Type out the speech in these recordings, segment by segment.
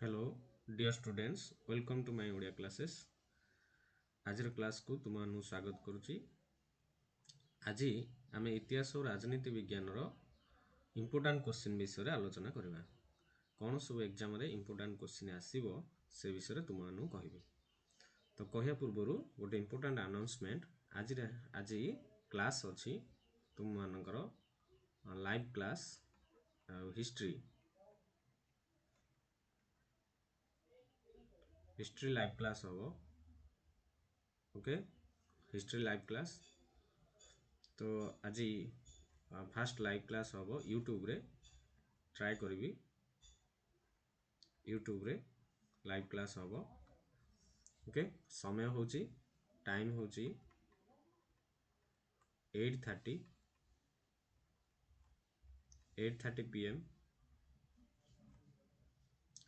Hello dear students, welcome to my Odia classes. ଆଜିର କ୍ଲାସ୍କୁ ତୁମମାନଙ୍କୁ ସ୍ୱାଗତ କରୁଛି। ଆଜି ଆମେ ଇତିହାସ ଓ ରାଜନୀତି ବିଜ୍ଞାନର ଇମ୍ପୋର୍ଟାଣ୍ଟ କୋଶ୍ଚିନ୍ ବିଷୟରେ ଆଲୋଚନା କରିବା। କ'ଣ ସବୁ ଏକ୍ଜାମରେ ଇମ୍ପୋର୍ଟାଣ୍ଟ କୋଶ୍ଚିନ୍ ଆସିବ ସେ ବିଷୟରେ ତୁମମାନଙ୍କୁ କହିବି। ତ କହିବା ପୂର୍ବରୁ ଗୋଟେ ଇମ୍ପୋର୍ଟାଣ୍ଟ ଆନାଉନ୍ସମେଣ୍ଟ। ଆଜି କ୍ଲାସ୍ ଅଛି ତୁମମାନଙ୍କର ଲାଇଭ୍ କ୍ଲାସ୍ ଆଉ ହିଷ୍ଟ୍ରି ହିଷ୍ଟ୍ରି ଲାଇଭ୍ କ୍ଲାସ୍ ହେବ। ଓକେ, ହିଷ୍ଟ୍ରି ଲାଇଭ୍ କ୍ଲାସ୍ ତ ଆଜି ଫାଷ୍ଟ ଲାଇଭ୍ କ୍ଲାସ୍ ହେବ ୟୁଟ୍ୟୁବରେ। ଟ୍ରାଏ କରିବି ୟୁଟ୍ୟୁବରେ ଲାଇଭ୍ କ୍ଲାସ୍ ହେବ। ଓକେ, ସମୟ ହେଉଛି, ଟାଇମ୍ ହେଉଛି 8:30, 8:30 PM।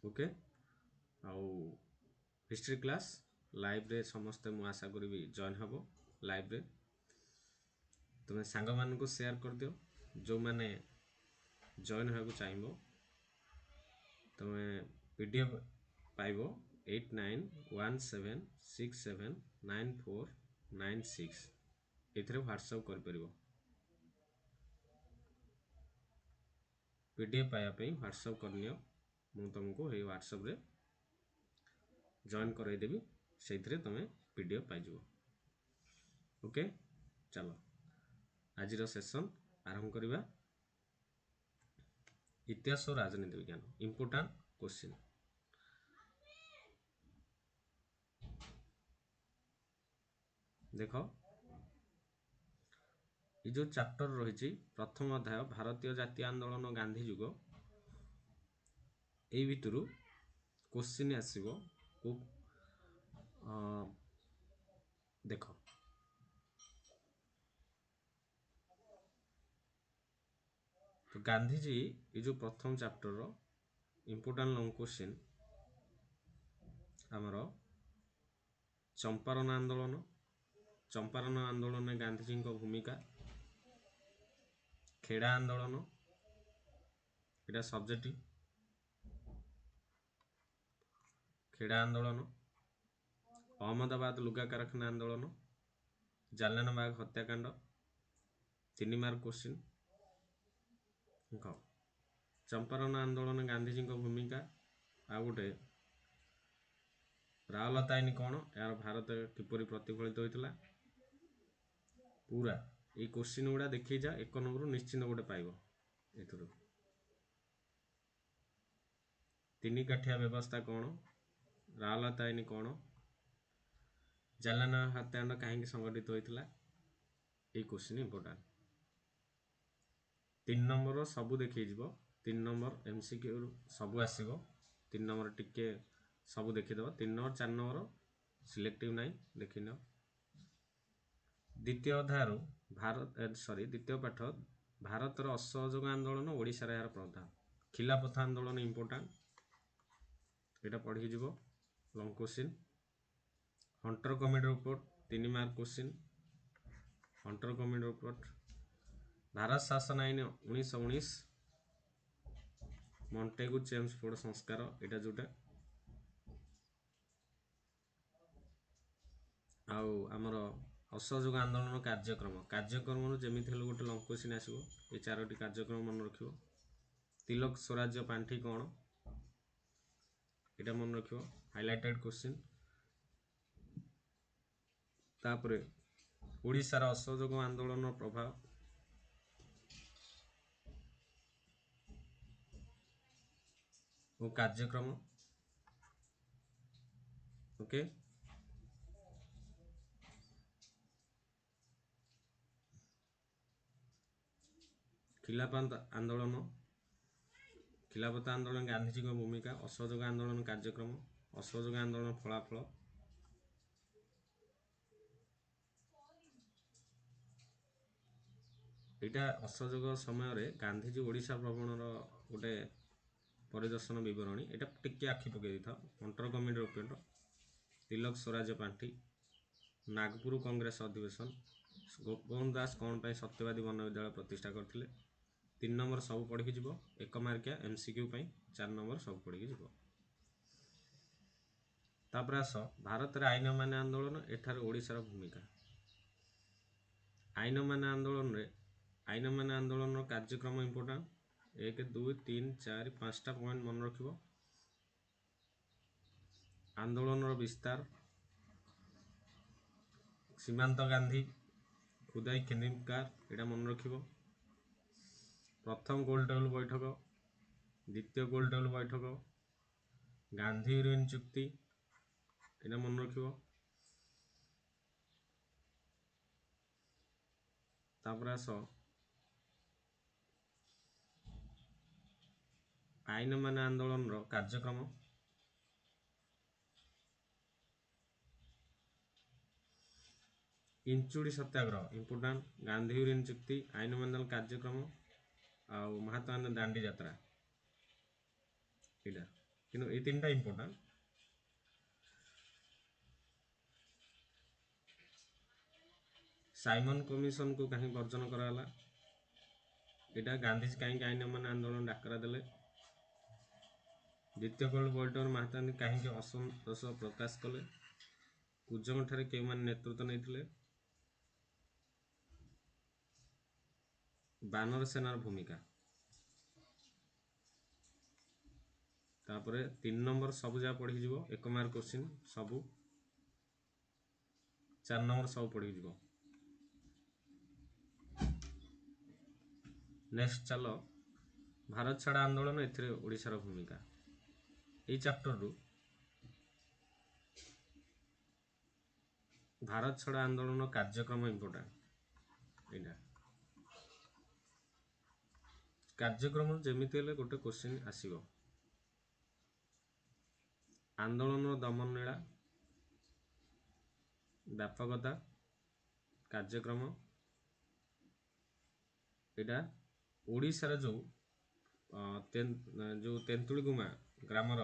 Okay, ଆଉ ହିଷ୍ଟ୍ରି କ୍ଲାସ୍ ଲାଇଭ୍ରେ ସମସ୍ତେ ମୁଁ ଆଶା କରିବି ଜଏନ୍ ହେବ ଲାଇଭ୍ରେ। ତୁମେ ସାଙ୍ଗମାନଙ୍କୁ ସେୟାର କରିଦିଅ, ଯେଉଁମାନେ ଜଏନ୍ ହେବାକୁ ଚାହିଁବ। ତୁମେ PDF ପାଇବ 8917679496, ଏଥିରେ ହ୍ୱାଟ୍ସଆପ୍ କରିପାରିବ। PDF ପାଇବା ପାଇଁ ହ୍ୱାଟ୍ସଆପ୍ କରିନିଅ, ମୁଁ ତୁମକୁ ଏଇ ହ୍ୱାଟ୍ସଆପ୍ରେ ଜଏନ୍ କରାଇଦେବି, ସେଇଥିରେ ତୁମେ PDF ପାଇଯିବ। ଓକେ, ଚାଲ ଆଜିର ସେସନ୍ ଆରମ୍ଭ କରିବା। ଇତିହାସ ଓ ରାଜନୀତି ବିଜ୍ଞାନ ଇମ୍ପୋର୍ଟାଣ୍ଟ କୋଶ୍ଚିନ୍। ଦେଖ, ଏ ଯେଉଁ ଚାପ୍ଟର ରହିଛି ପ୍ରଥମ ଅଧ୍ୟାୟ ଭାରତୀୟ ଜାତୀୟ ଆନ୍ଦୋଳନ ଗାନ୍ଧୀ ଯୁଗ, ଏଇ ଭିତରୁ କୋଶ୍ଚିନ୍ ଆସିବ। ଦେଖ, ତ ଗାନ୍ଧିଜୀ ଏ ଯେଉଁ ପ୍ରଥମ ଚାପ୍ଟରର ଇମ୍ପୋର୍ଟାଣ୍ଟ ଲଙ୍ଗ କୋଶ୍ଚିନ୍ ଆମର ଚମ୍ପାରନ ଆନ୍ଦୋଳନ, ଚମ୍ପାରନ ଆନ୍ଦୋଳନରେ ଗାନ୍ଧିଜୀଙ୍କ ଭୂମିକା, ଖେଡ଼ା ଆନ୍ଦୋଳନ, ଏଇଟା ସବଜେକ୍ଟିଭ, ଖେଡ଼ା ଆନ୍ଦୋଳନ, ଅହମ୍ମଦାବାଦ ଲୁଗା କାରଖାନା ଆନ୍ଦୋଳନ, ଜାଲିଆନାବାଗ ହତ୍ୟାକାଣ୍ଡ, 3 ମାର୍କ କୋଶ୍ଚିନ୍। ଦେଖ, ଚମ୍ପାରନ ଆନ୍ଦୋଳନ ଗାନ୍ଧିଜୀଙ୍କ ଭୂମିକା, ଆଉ ଗୋଟେ ରାଓଲାତ ଆଇନ କ'ଣ, ଏହାର ଭାରତ କିପରି ପ୍ରତିଫଳିତ ହୋଇଥିଲା। ପୁରା ଏଇ କୋଶ୍ଚିନ୍ ଗୁଡ଼ା ଦେଖେଇ ଯା, 1 ନମ୍ବରରୁ ନିଶ୍ଚିନ୍ତ ଗୋଟେ ପାଇବ ଏଥିରୁ। 3 କାଠିଆ ବ୍ୟବସ୍ଥା କ'ଣ, ରାଓଲାତ ଆଇନ କ'ଣ, ଜାଲିଆନା ହତ୍ୟାକାଣ୍ଡ କାହିଁକି ସଂଗଠିତ ହୋଇଥିଲା, ଏଇ କୋଶ୍ଚିନ୍ ଇମ୍ପୋର୍ଟାଣ୍ଟ। 3 ନମ୍ବର ସବୁ ଦେଖେଇଯିବ, 3 ନମ୍ବର MCQ ସବୁ ଆସିବ। 3 ନମ୍ବର ଟିକେ ସବୁ ଦେଖିଦେବ, 3 ନମ୍ବର 4 ନମ୍ବର ସିଲେକ୍ଟିଭ୍ ନାହିଁ, ଦେଖିନିଅ। ଦ୍ୱିତୀୟ ଅଧ୍ୟାୟରୁ ଭାରତ, ସରି ଦ୍ୱିତୀୟ ପାଠ ଭାରତର ଅସହଯୋଗ ଆନ୍ଦୋଳନ, ଓଡ଼ିଶାରେ ଏହାର ପ୍ରଭାବ, ଖିଲାଫତ ଆନ୍ଦୋଳନ ଇମ୍ପୋର୍ଟାଣ୍ଟ, ଏଇଟା ପଢ଼ିକି ଯିବ long question. Hunter committee report 3 mark question, Hunter committee report. Bharat ଶାସନ ଆଇନ 1919, ମଣ୍ଟେଗୁ ଚେମ୍ସଫୋର୍ଡ ସଂସ୍କାର, ଏଇଟା ଯେଉଁଟା। ଆଉ ଆମର ଅସହଯୋଗ ଆନ୍ଦୋଳନ କାର୍ଯ୍ୟକ୍ରମ, କାର୍ଯ୍ୟକ୍ରମରୁ ଯେମିତି ହେଲେ ଗୋଟେ ଲଙ୍ଗ କୋଶ୍ଚିନ୍ ଆସିବ, ଏ 4ଟି କାର୍ଯ୍ୟକ୍ରମ ମନେ ରଖିବ। ତିଲକ ସ୍ୱରାଜ୍ୟ ପାଣ୍ଠି କ'ଣ, ଏଇଟା ମନେ ରଖିବ, ହାଇଲାଇଟେଡ୍ କୋଶ୍ଚିନ୍। ତାପରେ ଓଡ଼ିଶାର ଅସହଯୋଗ ଆନ୍ଦୋଳନର ପ୍ରଭାବ, ଓ କାର୍ଯ୍ୟକ୍ରମ। ଓକେ, ଖିଲାଫତ ଆନ୍ଦୋଳନ, ଖିଲାଫତ ଆନ୍ଦୋଳନ ଗାନ୍ଧିଜୀଙ୍କ ଭୂମିକା, ଅସହଯୋଗ ଆନ୍ଦୋଳନ କାର୍ଯ୍ୟକ୍ରମ, ଅସହଯୋଗ ଆନ୍ଦୋଳନ ଫଳାଫଳ। ଏଇଟା ଅସହଯୋଗ ସମୟରେ ଗାନ୍ଧିଜୀ ଓଡ଼ିଶା ଭ୍ରମଣର ଗୋଟେ ପରିଦର୍ଶନ ବିବରଣୀ, ଏଇଟା ଟିକେ ଆଖି ପକାଇ ଦେଇଥାଅ। ହଣ୍ଟର କମିଟି ରିପୋର୍ଟ, ତିଲକ ସ୍ୱରାଜ୍ୟ ପାଣ୍ଠି, ନାଗପୁର କଂଗ୍ରେସ ଅଧିବେଶନ, ଗୋପବନ୍ଧୁ ଦାସ କ'ଣ ପାଇଁ ସତ୍ୟବାଦୀ ବନବିଦ୍ୟାଳୟ ପ୍ରତିଷ୍ଠା କରିଥିଲେ। 3 ନମ୍ବର ସବୁ ପଢ଼ିକି ଯିବ, 1 ମାର୍କିଆ MCQ ପାଇଁ। 4 ନମ୍ବର ସବୁ ପଢ଼ିକି ଯିବ। ତାପରେ ଆସ ଭାରତରେ ଆଇନ ଅମାନ୍ୟ ଆନ୍ଦୋଳନ, ଏଠାରେ ଓଡ଼ିଶାର ଭୂମିକା। ଆଇନ ଅମାନ୍ୟ ଆନ୍ଦୋଳନରେ, ଆଇନ ଅମାନ୍ୟ ଆନ୍ଦୋଳନର କାର୍ଯ୍ୟକ୍ରମ ଇମ୍ପୋର୍ଟାଣ୍ଟ। 1 2 3 4 5ଟା ପଏଣ୍ଟ ମନେ ରଖିବ। ଆନ୍ଦୋଳନର ବିସ୍ତାର, ସୀମାନ୍ତ ଗାନ୍ଧୀ, ଖୁଦାଇ ଖିଦମତଗାର, ଏଇଟା ମନେ ରଖିବ। ପ୍ରଥମ ଗୋଲ ଟେବୁଲ ବୈଠକ, ଦ୍ୱିତୀୟ ଗୋଲ ଟେବୁଲ ବୈଠକ, ଗାନ୍ଧୀ ଇରୱିନ୍ ଚୁକ୍ତି, ଏଇଟା ମନେ ରଖିବ। ତାପରେ ଆସ ଆଇନ ଅମାନ୍ୟ ଆନ୍ଦୋଳନର କାର୍ଯ୍ୟକ୍ରମ, ଇଞ୍ଚୁଡ଼ି ସତ୍ୟାଗ୍ରହ ଇମ୍ପୋର୍ଟାଣ୍ଟ, ଗାନ୍ଧୀ ଇରୱିନ୍ ଚୁକ୍ତି, ଆଇନ ଅମାନ୍ୟ କାର୍ଯ୍ୟକ୍ରମ ଆଉ ମହାତ୍ମା ଗାନ୍ଧୀ ଦାଣ୍ଡି ଯାତ୍ରା, ଏଇଟା କିନ୍ତୁ ଏଇ 3ଟା ଇମ୍ପୋର୍ଟାଣ୍ଟ। ସାଇମନ କମିଶନକୁ କାହିଁକି ବର୍ଜନ କରାଗଲା, ଏଇଟା ଗାନ୍ଧିଜୀ କାହିଁକି ଆଇନ ଅମାନ୍ୟ ଆନ୍ଦୋଳନ ଡାକରା ଦେଲେ, ଦ୍ୱିତୀୟ ଗୋଲ ବୈଠକରେ ମହାତ୍ମା ଗାନ୍ଧୀ କାହିଁକି ଅସନ୍ତୋଷ ପ୍ରକାଶ କଲେ, କୁଜଙ୍ଗଠାରେ କେଉଁମାନେ ନେତୃତ୍ୱ ନେଇଥିଲେ, ବାନର ସେନାର ଭୂମିକା। ତାପରେ 3 ନମ୍ବର ସବୁ ଯାକ ପଢ଼ିକି ଯିବ, 1 ମାର୍କ କୋଶ୍ଚିନ୍ ସବୁ, 4 ନମ୍ବର ସବୁ ପଢ଼ିକି ଯିବ। ନେକ୍ସଟ ଚାଲ ଭାରତ ଛାଡ଼ ଆନ୍ଦୋଳନ, ଏଥିରେ ଓଡ଼ିଶାର ଭୂମିକା। ଏଇ ଚାପ୍ଟରରୁ ଭାରତ ଛାଡ଼ ଆନ୍ଦୋଳନ କାର୍ଯ୍ୟକ୍ରମ ଇମ୍ପୋର୍ଟାଣ୍ଟ। ଏଇଟା କାର୍ଯ୍ୟକ୍ରମ ଯେମିତି ହେଲେ ଗୋଟେ କୋଶ୍ଚିନ୍ ଆସିବ। ଆନ୍ଦୋଳନର ଦମନ ଲୀଳା, ବ୍ୟାପକତା, କାର୍ଯ୍ୟକ୍ରମ, ଏଇଟା ଓଡ଼ିଶାର ଯେଉଁ ଯେଉଁ ତେନ୍ତୁଳିଗୁମା ଗ୍ରାମର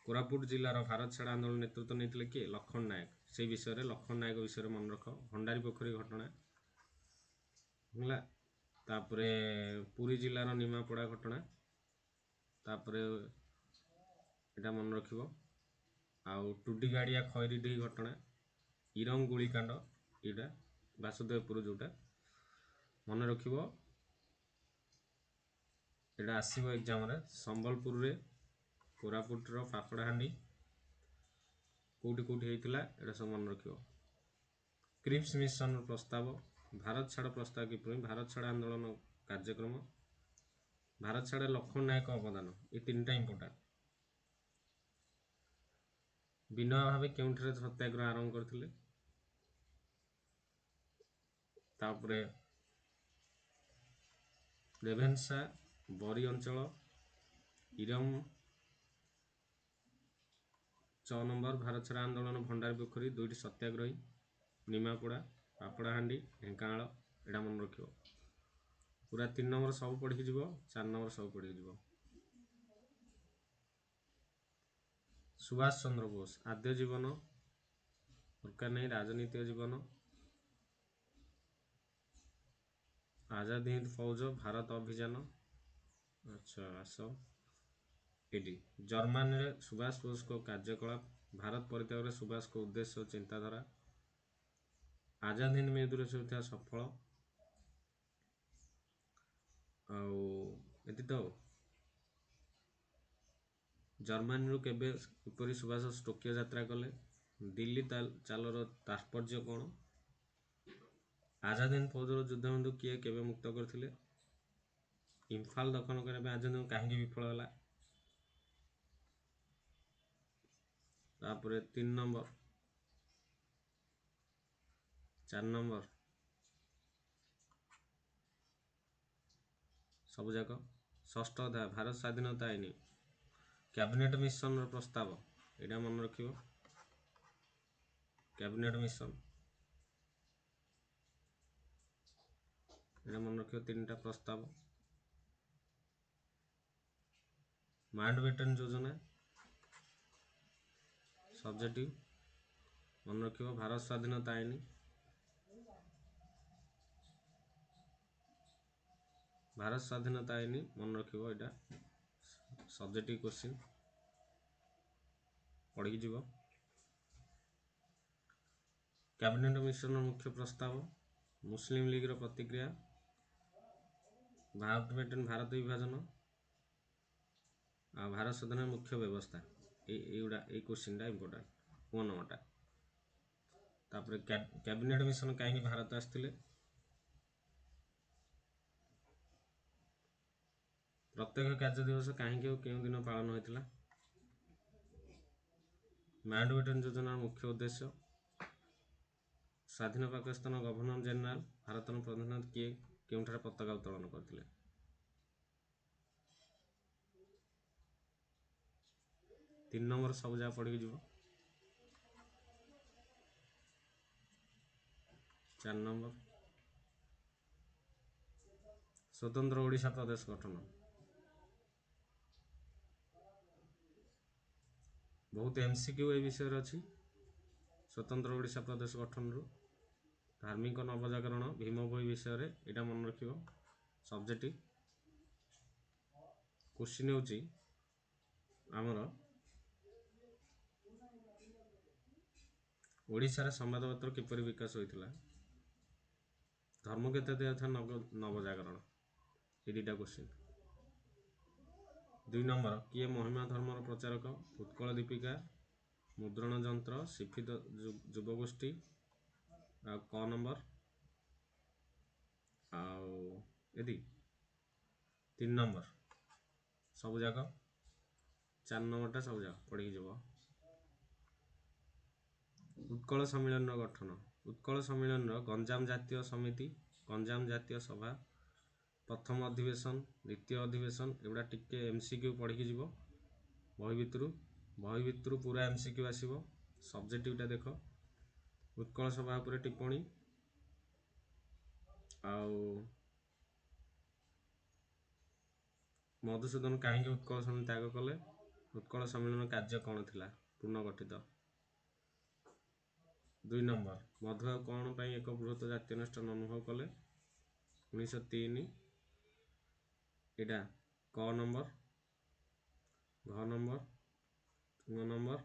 କୋରାପୁଟ ଜିଲ୍ଲାର ଭାରତ ଛାଡ଼ ଆନ୍ଦୋଳନ ନେତୃତ୍ୱ ନେଇଥିଲେ କିଏ? ଲକ୍ଷ୍ମଣ ନାୟକ। ସେଇ ବିଷୟରେ, ଲକ୍ଷ୍ମଣ ନାୟକ ବିଷୟରେ ମନେ ରଖ। ଭଣ୍ଡାରୀ ପୋଖରୀ ଘଟଣା ହେଲା, ତାପରେ ପୁରୀ ଜିଲ୍ଲାର ନିମାପଡ଼ା ଘଟଣା, ତାପରେ ଏଇଟା ମନେ ରଖିବ। ଆଉ ଟୁଡିଗାଡ଼ିଆ ଖଇରିଡିହି ଘଟଣା, ଇରମ ଗୁଳିକାଣ୍ଡ, ଏଇଟା ବାସୁଦେବପୁର ଯେଉଁଟା ମନେ ରଖିବ, ଏଇଟା ଆସିବ ଏକ୍ଜାମରେ। ସମ୍ବଲପୁରରେ, କୋରାପୁଟର ପାପଡ଼ାହାଣ୍ଡି, କେଉଁଠି କେଉଁଠି ହେଇଥିଲା ଏଇଟା ସବୁ ମନେ ରଖିବ। କ୍ରିପ୍ସ ମିଶନର ପ୍ରସ୍ତାବ, ଭାରତ ଛାଡ଼ ପ୍ରସ୍ତାବ କିପରି, ଭାରତ ଛାଡ଼ ଆନ୍ଦୋଳନ କାର୍ଯ୍ୟକ୍ରମ, ଭାରତ ଛାଡ଼ ଲକ୍ଷ୍ମଣ ନାୟକ ଅବଦାନ, ଏ 3ଟା ଇମ୍ପୋର୍ଟାଣ୍ଟ। ବିନୋବା ଭାବେ କେଉଁଠାରେ ସତ୍ୟାଗ୍ରହ ଆରମ୍ଭ କରିଥିଲେ? ତାପରେ ରେଭେନ୍ସା, ବରୀ ଅଞ୍ଚଳ, ଇରମ, 6 ନମ୍ବର ଭାରତ ଛାଡ଼ ଆନ୍ଦୋଳନ, ଭଣ୍ଡାରୀ ପୋଖରୀ, 2ଟି ସତ୍ୟାଗ୍ରହୀ, ନିମାପଡ଼ା, ପାପଡ଼ାହାଣ୍ଡି, ଢେଙ୍କାନାଳ, ଏଇଟା ମନେ ରଖିବ। ପୁରା 3 ନମ୍ବର ସବୁ ପଢ଼ିକି ଯିବ, 4 ନମ୍ବର ସବୁ ପଢ଼ିକି ଯିବ। ସୁଭାଷ ଚନ୍ଦ୍ର ବୋଷ ଆଦ୍ୟ ଜୀବନ ଦରକାର ନାହିଁ, ରାଜନୈତିକ ଜୀବନ, ଆଜାଦ ହିନ୍ଦ ଫୌଜ, ଭାରତ ଅଭିଯାନ। ଆଚ୍ଛା ଆସ ଏଠି ଜର୍ମାନୀରେ ସୁଭାଷ ବୋଷଙ୍କ କାର୍ଯ୍ୟକଳାପ, ଭାରତ ପରିତ୍ୟାଗରେ ସୁଭାଷଙ୍କ ଉଦ୍ଦେଶ୍ୟ ଓ ଚିନ୍ତାଧାରା, ଆଜାଦ ହିନ୍ଦ ମେଦୁରେ ହେଉଥିବା ସଫଳ, ଆଉ ଏତି ତ। ଜର୍ମାନୀରୁ କେବେ କିପରି ସୁଭାଷ ଟୋକିଓ ଯାତ୍ରା କଲେ, ଦିଲ୍ଲୀ ଚାଲର ତାତ୍ପର୍ଯ୍ୟ କ'ଣ, ଆଜାଦ ହିନ୍ଦ ଫୌଜର ଯୁଦ୍ଧବନ୍ଦୁ କିଏ କେବେ ମୁକ୍ତ କରିଥିଲେ, ଇମ୍ଫାଲ ଦଖଲ କରିବା ପାଇଁ ଆଜାଦ ହିନ୍ଦ କାହିଁକି ବିଫଳ ହେଲା। ତାପରେ 3 ନମ୍ବର 4 ନମ୍ବର ସବୁ ଯାକ। ଷଷ୍ଠ ଅଧ୍ୟାୟ ଭାରତ ସ୍ୱାଧୀନତା ଆଇନ, କ୍ୟାବିନେଟ ମିଶନର ପ୍ରସ୍ତାବ, ଏଇଟା ମନେ ରଖିବ, କ୍ୟାବିନେଟ ମିଶନ ଏଇଟା ମନେ ରଖିବ, 3ଟା ପ୍ରସ୍ତାବ। ମାଉଣ୍ଟବେଟେନ ଯୋଜନା ସବଜେକ୍ଟିଭ ମନେ ରଖିବ, ଭାରତ ସ୍ୱାଧୀନତା ଆଇନ, ଭାରତ ସ୍ୱାଧୀନତା ଆଇନ ମନେ ରଖିବ, ଏଇଟା ସବଜେକ୍ଟିଭ କୋଶ୍ଚିନ୍ ପଢ଼ିକି ଯିବ। କ୍ୟାବିନେଟ୍ ମିଶନର ମୁଖ୍ୟ ପ୍ରସ୍ତାବ, ମୁସଲିମ ଲିଗର ପ୍ରତିକ୍ରିୟା, ମାଉଣ୍ଟବ୍ୟାଟେନ୍ ଭାରତ ବିଭାଜନ, ଆଉ ଭାରତ ସ୍ୱାଧୀନର ମୁଖ୍ୟ ବ୍ୟବସ୍ଥା। ଏଇଗୁଡ଼ା ଏଇ କୋଶ୍ଚିନ୍ଟା ଇମ୍ପୋର୍ଟାଣ୍ଟ, 1 ନମ୍ବରଟା। ତାପରେ କ୍ୟାବିନେଟ୍ ମିଶନ କାହିଁକି ଭାରତ ଆସିଥିଲେ, ପ୍ରତ୍ୟକ୍ଷ କାର୍ଯ୍ୟ ଦିବସ କାହିଁକି ଓ କେଉଁ ଦିନ ପାଳନ ହୋଇଥିଲା, ମାଉଣ୍ଟବ୍ୟାଟେନ୍ ଯୋଜନାର ମୁଖ୍ୟ ଉଦ୍ଦେଶ୍ୟ, ସ୍ୱାଧୀନ ପାକିସ୍ତାନ ଗଭର୍ଣ୍ଣର ଜେନେରାଲ, ଭାରତର ପ୍ରଧାନମନ୍ତ୍ରୀ କିଏ, କେଉଁଠାରେ ପତାକା ଉତ୍ତୋଳନ କରିଥିଲେ। 3 ନମ୍ବର ସବୁ ଯାକ ପଢ଼ିକି ଯିବ। 4 ନମ୍ବର ସ୍ୱତନ୍ତ୍ର ଓଡ଼ିଶା ପ୍ରଦେଶ ଗଠନ। ବହୁତ MCQ ଏ ବିଷୟରେ ଅଛି। ସ୍ୱତନ୍ତ୍ର ଓଡ଼ିଶା ପ୍ରଦେଶ ଗଠନରୁ ଧାର୍ମିକ ନବଜାଗରଣ, ଭୀମ ଭୋଇ ବିଷୟରେ ଏଇଟା ମନେ ରଖିବ। ସବଜେକ୍ଟ କୋଶ୍ଚିନ୍ ହେଉଛି ଆମର ଓଡ଼ିଶାରେ ସମ୍ବାଦପତ୍ର କିପରି ବିକାଶ ହୋଇଥିଲା, ଧର୍ମକ୍ଷେତ୍ର ଦିଆଯାଉଥିବା ନବଜାଗରଣ, ଏ ଦୁଇଟା କୋଶ୍ଚିନ୍। 2 ନମ୍ବର କିଏ ମହିମା ଧର୍ମର ପ୍ରଚାରକ, ଉତ୍କଳ ଦୀପିକା, ମୁଦ୍ରଣ ଯନ୍ତ୍ର, ଶିକ୍ଷିତ ଯୁବଗୋଷ୍ଠୀ, ଆଉ କ ନମ୍ବର, ଆଉ ଏତିକି। 3 ନମ୍ବର ସବୁ ଯାକ, 4 ନମ୍ବରଟା ସବୁ ଯାକ ପଢ଼ିକି ଯିବ। ଉତ୍କଳ ସମ୍ମିଳନୀର ଗଠନ, ଉତ୍କଳ ସମ୍ମିଳନୀର ଗଞ୍ଜାମ ଜାତୀୟ ସମିତି, ଗଞ୍ଜାମ ଜାତୀୟ ସଭା, ପ୍ରଥମ ଅଧିବେଶନ, ଦ୍ୱିତୀୟ ଅଧିବେଶନ, ଏଗୁଡ଼ା ଟିକେ MCQ ପଢ଼ିକି ଯିବ ବହି ଭିତରୁ, ବହି ଭିତରୁ ପୁରା MCQ ଆସିବ। ସବଜେକ୍ଟିଭଟା ଦେଖ। ଉତ୍କଳ ସଭା ଉପରେ ଟିପ୍ପଣୀ, ଆଉ ମଧୁସୂଦନ କାହିଁକି ଉତ୍କଳ ସମ୍ମିଳନୀ ତ୍ୟାଗ କଲେ, ଉତ୍କଳ ସମ୍ମିଳନୀର କାର୍ଯ୍ୟ କ'ଣ ଥିଲା, ପୁନର୍ଗଠିତ। 2 ନମ୍ବର ମଧୁବାବୁ କ'ଣ ପାଇଁ ଏକ ବୃହତ ଜାତୀୟ ଅନୁଷ୍ଠାନ ଅନୁଭବ କଲେ, 1903, ଏଇଟା କ ନମ୍ବର, ଘ ନମ୍ବର, ଙ୍ଗ ନମ୍ବର,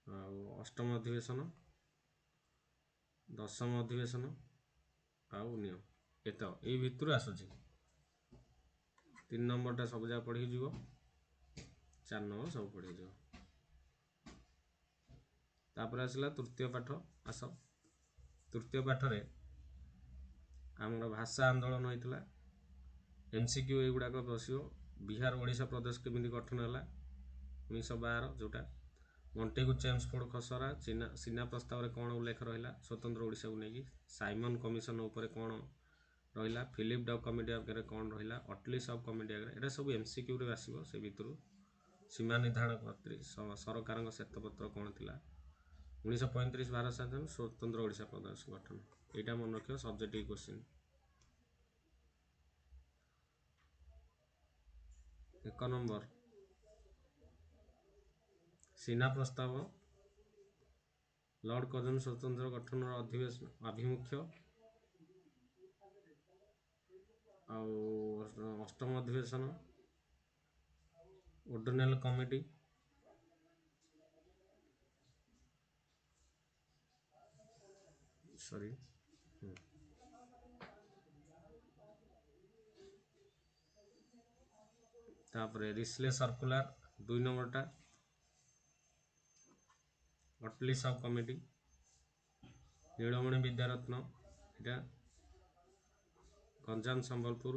ଆଉ ଅଷ୍ଟମ ଅଧିବେଶନ, ଦଶମ ଅଧିବେଶନ, ଆଉ ନିୟମ। ଏତ ଏଇ ଭିତରୁ ଆସୁଛି। 3 ନମ୍ବରଟା ସବୁ ଯାକ ପଢ଼ିକି ଯିବ, 4 ନମ୍ବର ସବୁ ପଢ଼ିକି ଯିବ। ତାପରେ ଆସିଲା ତୃତୀୟ ପାଠ। ଆସ, ତୃତୀୟ ପାଠରେ ଆମର ଭାଷା ଆନ୍ଦୋଳନ ହେଇଥିଲା, MCQ ଏଇଗୁଡ଼ାକ ବସିବ। ବିହାର ଓଡ଼ିଶା ପ୍ରଦେଶ କେମିତି ଗଠନ ହେଲା, 1912 ଯେଉଁଟା, ମଣ୍ଟେଗୁ ଚେମ୍ସଫୋର୍ଡ ଖସରା, ସିନା ପ୍ରସ୍ତାବରେ କ'ଣ ଉଲ୍ଲେଖ ରହିଲା ସ୍ୱତନ୍ତ୍ର ଓଡ଼ିଶାକୁ ନେଇକି, ସାଇମନ୍ କମିଶନ ଉପରେ କ'ଣ ରହିଲା, ଫିଲିପ ଡଗ୍ କମିଟି ଆଗରେ କ'ଣ ରହିଲା, ଅଟଲି ସବ୍ କମିଟି ଆଗରେ, ଏଇଟା ସବୁ MCQରେ ଆସିବ। ସେ ଭିତରୁ ସୀମା ନିର୍ଦ୍ଧାରଣ ପତ୍ରୀ, ସରକାରଙ୍କ ଶ୍ୱେତପତ୍ର କ'ଣ ଥିଲା, 1935 ଭାରତ ସ୍ୱାଧୀନ, ସ୍ୱତନ୍ତ୍ର ଓଡ଼ିଶା ପ୍ରଦେଶ ଗଠନ, ଏଇଟା ମନେ ରଖିବ ସବଜେକ୍ଟିଭ କୋଶ୍ଚିନ୍। 1 ନମ୍ବର ସିନା ପ୍ରସ୍ତାବ, ଲର୍ଡ କର୍ଜନ ସ୍ୱତନ୍ତ୍ର ଗଠନର ଅଧିବେଶନ ଆଭିମୁଖ୍ୟ, ଆଉ ଅଷ୍ଟମ ଅଧିବେଶନ, ଓଡୋନେଲ କମିଟି, ସରି, ତାପରେ ରିସ୍ଲେ ସର୍କୁଲାର 2 ନମ୍ବରଟା, Attlee sub committee, Nilamani Vidyaratna, ଏଇଟା ଗଞ୍ଜାମ ସମ୍ବଲପୁର,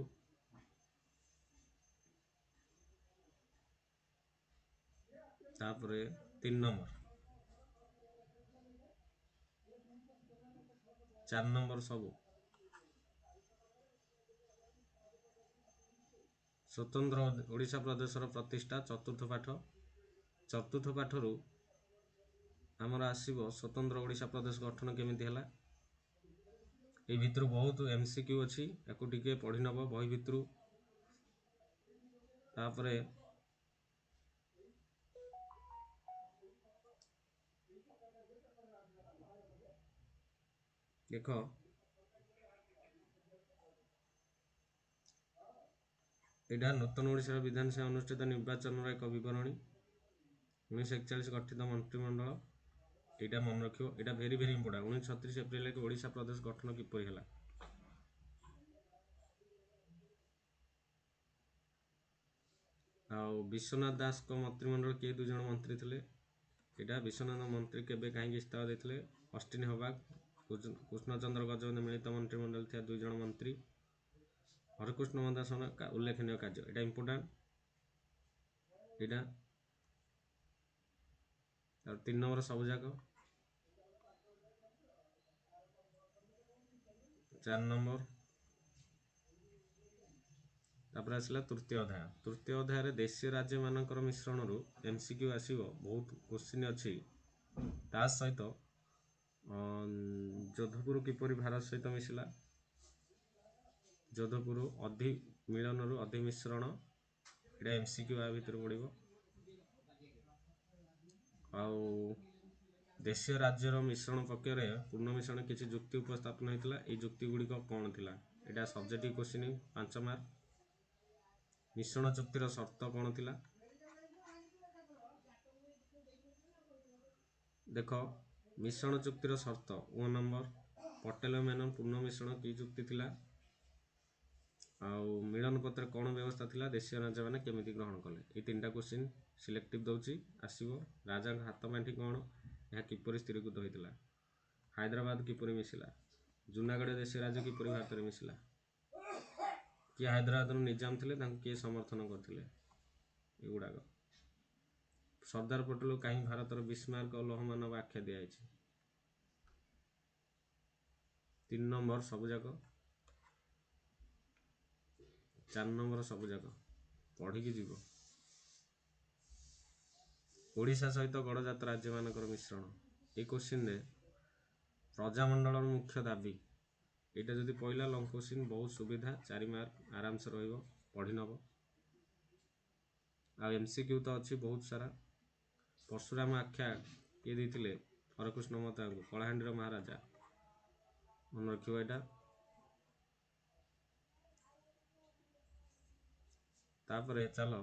ତାପରେ 3 ନମ୍ବର, 4 ନମ୍ବର ସବୁ ସ୍ୱତନ୍ତ୍ର ଓଡ଼ିଶା ପ୍ରଦେଶର ପ୍ରତିଷ୍ଠା, ଚତୁର୍ଥ ପାଠ। ଚତୁର୍ଥ ପାଠରୁ ଆମର ଆସିବ ସ୍ୱତନ୍ତ୍ର ଓଡ଼ିଶା ପ୍ରଦେଶ ଗଠନ କେମିତି ହେଲା। ଏଇ ଭିତରୁ ବହୁତ MCQ ଅଛି, ୟାକୁ ଟିକେ ପଢ଼ି ନେବ ବହି ଭିତରୁ। ତାପରେ ଦେଖ ଏଇଟା ନୂତନ ଓଡ଼ିଶାର ବିଧାନସଭା ଅନୁଷ୍ଠିତ ନିର୍ବାଚନର ଏକ ବିବରଣୀ, 1941 ଗଠିତ ମନ୍ତ୍ରିମଣ୍ଡଳ, ଏଇଟା ମନେ ରଖିବ, ଏଇଟା very very important. 1936 April 1 Odisha ପ୍ରଦେଶ ଗଠନ କିପରି ହେଲା? ଆଉ ବିଶ୍ୱନାଥ ଦାସଙ୍କ ମନ୍ତ୍ରିମଣ୍ଡଳ କିଏ 2 ଜଣ ମନ୍ତ୍ରୀ ଥିଲେ? ଏଇଟା ବିଶ୍ୱନାଥ ମନ୍ତ୍ରୀ କେବେ କାହିଁକି ଇସ୍ତଫା ଦେଇଥିଲେ? ଅଷ୍ଟିନ ହବାଗ, କୃଷ୍ଣଚନ୍ଦ୍ର ଗଜପତି ମିଳିତ ମନ୍ତ୍ରିମଣ୍ଡଳ ଥିବା 2 ଜଣ ମନ୍ତ୍ରୀ। ହରେକୃଷ୍ଣ ମହତାବ ଉଲ୍ଲେଖନୀୟ କାର୍ଯ୍ୟ, ଏଇଟା ଇମ୍ପୋର୍ଟାଣ୍ଟ। ଏଇଟା ଆଉ 3 ନମ୍ବର ସବୁଯାକ, 4 ନମ୍ବର। ତାପରେ ଆସିଲା ତୃତୀୟ ଅଧ୍ୟାୟ। ତୃତୀୟ ଅଧ୍ୟାୟରେ ଦେଶୀୟ ରାଜ୍ୟମାନଙ୍କର ମିଶ୍ରଣରୁ ଏମସିକ୍ୟୁ ଆସିବ, ବହୁତ କୋଶ୍ଚିନ୍ ଅଛି। ତା ସହିତ ଯୋଧପୁର କିପରି ଭାରତ ସହିତ ମିଶିଲା, ଯୋଧପୁର ଅଧିମିଳନରୁ ଅଧିମିଶ୍ରଣ, ଏଇଟା ଏମସିକ୍ୟୁ ଆ ଭିତରେ ପଡ଼ିବ। ଆଉ ଦେଶୀୟ ରାଜ୍ୟର ମିଶ୍ରଣ ପକ୍ଷରେ ପୂର୍ଣ୍ଣ ମିଶ୍ରଣ କିଛି ଯୁକ୍ତି ଉପସ୍ଥାପନ ହେଇଥିଲା, ଏଇ ଯୁକ୍ତି ଗୁଡ଼ିକ କ'ଣ ଥିଲା? ଏଇଟା ସବଜେକ୍ଟିଭ କୋଶ୍ଚିନ୍, 5 ମାର୍କ। ମିଶ୍ରଣ ଚୁକ୍ତିର ସର୍ତ୍ତ କ'ଣ ଥିଲା? ଦେଖ, ମିଶ୍ରଣ ଚୁକ୍ତିର ସର୍ତ୍ତ 1 ନମ୍ବର, ପଟେଲ ମେନନ ପୂର୍ଣ୍ଣ ମିଶ୍ରଣ କି ଚୁକ୍ତି ଥିଲା? ଆଉ ମିଳନ ପତ୍ରରେ କ'ଣ ବ୍ୟବସ୍ଥା ଥିଲା? ଦେଶୀୟ ରାଜାମାନେ କେମିତି ଗ୍ରହଣ କଲେ? ଏଇ 3ଟା କୋଶ୍ଚିନ୍ ସିଲେକ୍ଟିଭ ଦେଉଛି, ଆସିବ। ରାଜାଙ୍କ ହାତ ପାଣ୍ଠି କ'ଣ? ଏହା କିପରି ସ୍ଥିରୀକୃତ ହୋଇଥିଲା? ହାଇଦ୍ରାବାଦ କିପରି ମିଶିଲା? ଜୁନାଗଡ଼ ଦେଶୀୟ ରାଜ୍ୟ କିପରି ଭାରତରେ ମିଶିଲା? କିଏ ହାଇଦ୍ରାବାଦର ନିଜାମ ଥିଲେ? ତାଙ୍କୁ କିଏ ସମର୍ଥନ କରିଥିଲେ? ଏଗୁଡ଼ାକ। ସର୍ଦ୍ଦାର ପଟେଲକୁ କାହିଁକି ଭାରତର ବିସ୍ମାର୍କ ଓ ଲୌହମାନବ ଆଖ୍ୟା ଦିଆଯାଇଛି? 3 ନମ୍ବର ସବୁଯାକ, 4 ନମ୍ବର ସବୁଯାକ ପଢ଼ିକି ଯିବ। ଓଡ଼ିଶା ସହିତ ଗଡ଼ଜାତ ରାଜ୍ୟମାନଙ୍କର ମିଶ୍ରଣ, ଏଇ କୋଶ୍ଚିନ୍ରେ ପ୍ରଜାମଣ୍ଡଳର ମୁଖ୍ୟ ଦାବି, ଏଇଟା ଯଦି ପଇଲା ଲଙ୍ଗ କୋଶ୍ଚିନ୍, ବହୁତ ସୁବିଧା, 4 ମାର୍କ ଆରାମସେ ରହିବ, ପଢ଼ି ନେବ। ଆଉ ଏମସିକ୍ୟୁ ତ ଅଛି ବହୁତ ସାରା। ପରଶୁରାମ ଆଖ୍ୟା କିଏ ଦେଇଥିଲେ ହରେକୃଷ୍ଣ ମହତାବଙ୍କୁ? କଳାହାଣ୍ଡିର ମହାରାଜା, ମନେ ରଖିବ ଏଇଟା। ତାପରେ ଚାଲ